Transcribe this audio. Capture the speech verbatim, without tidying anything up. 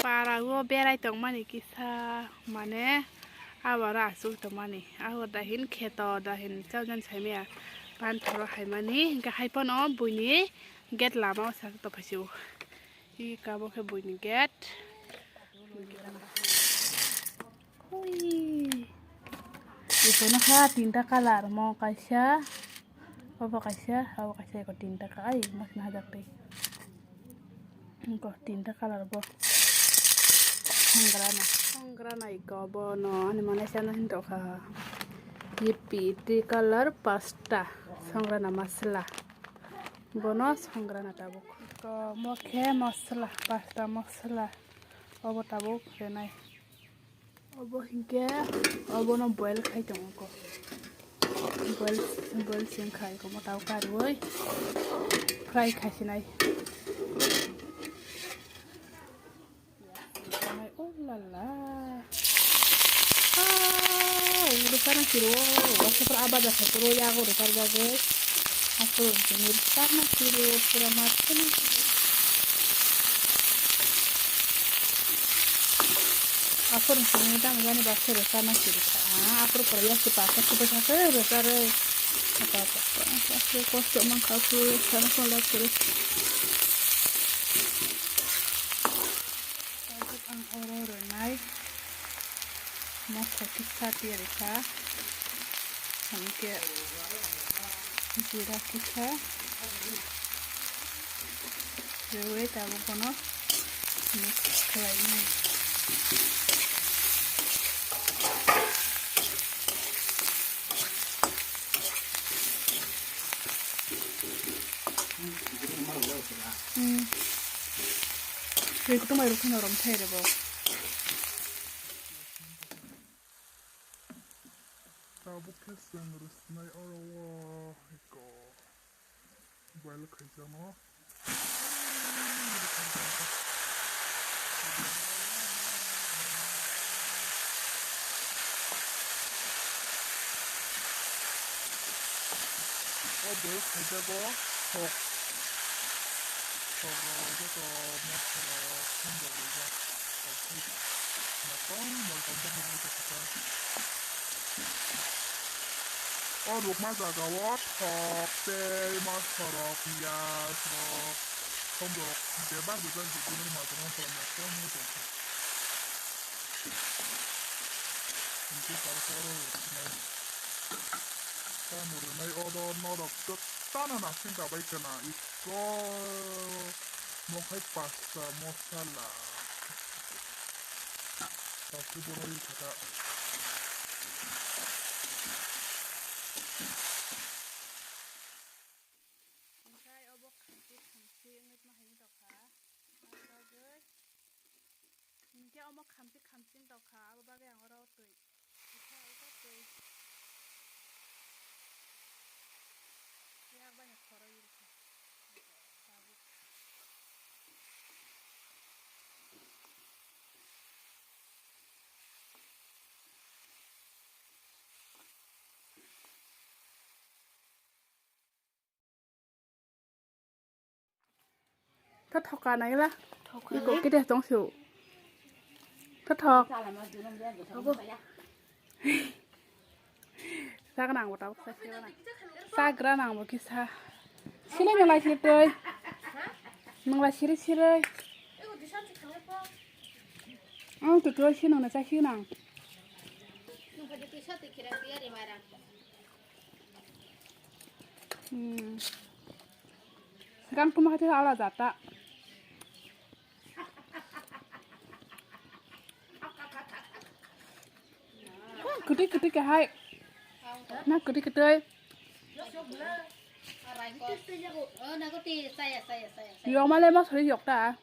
Para o berai tongmani kisa, mane, aboro aswk tongmani. Abo dahin kheto, dahin chajani saimaya. Panthoro haimani, hingke hai phano buini gate lama o sa tongphai sio. I kabo khe buini gate. Ui. Ikono kha tinta colour mo kaisa, obo kaisa, obo kaisa, iko tinta ka, ai, mas na hajak tei. Iko tinta colour bo. Songrana. Songrana iko bono, ani manaisa no hinto kha. Yipi tricolour pasta. Songrana masala. Bono songrana tabuk. Iko mo khe masala, pasta masala. Obo tabuk renai. Obo hinkhe obono boil khai tongo ko. Boil, boil sing khai ko motao karwi fry khai sinai. Oh la la. Ah, udah sana kiri wo. Wasa per abada satu ya aku udah kerja guys. Aku ini sana kiri wo pura mati. Aphuru sini tamo jani ba sero sana siri kha. Aphuru pura ya si pasa kudo sa sero sare. Apa apa apa. Aphuru kosto mang kha aphuru sana kola sero. Ang oro renai. Mokho kisa tiyari kha. Hingke jira kisa. Rewe tabuk bono mix khlainai. Hmm. Twi kutung bai rw phano rom thai rw bo. Tabuk khe chwng rwsnai oro o iko boil khaijakno. O boil khaijago thok. Thok rok joto mosla rok swngjak rijak. Motom motom khe hai khe kwtal. O rukma jagao thok tei mosla rok, piyaj rok, thom rok bebak bebak rwgwino majra mosla motom wngwi tongkha. Hinkhe tarpor o rwknai. Tamo rwnai odo norok jotono naising kabai khna iko mokhai pasta mosala. Tabuk bono ri kha ta. Hinkhe obo khamchi khamchi wngwi tongkha. Hinkhe omo khamchi khamchi wng tongkha, abo bagwi ang oro twi. Iko, iko twi. Yak bai no khoroi rikha. Tabuk. Tha thoka naila. Thoka iko le. Kide tong su. Tha thok. Obo. Sagra nang bo tabuk sa sirana. Sagra nang bo kisa. Sinai nang lai sirtoi. Nang lai siri siroi. Ang tu tu sinang na sa sinang. Hmm. Sekarang tuh masih salah data. Gede gede ke hai. Nah gede gede. Yang mana mas hari yok ta?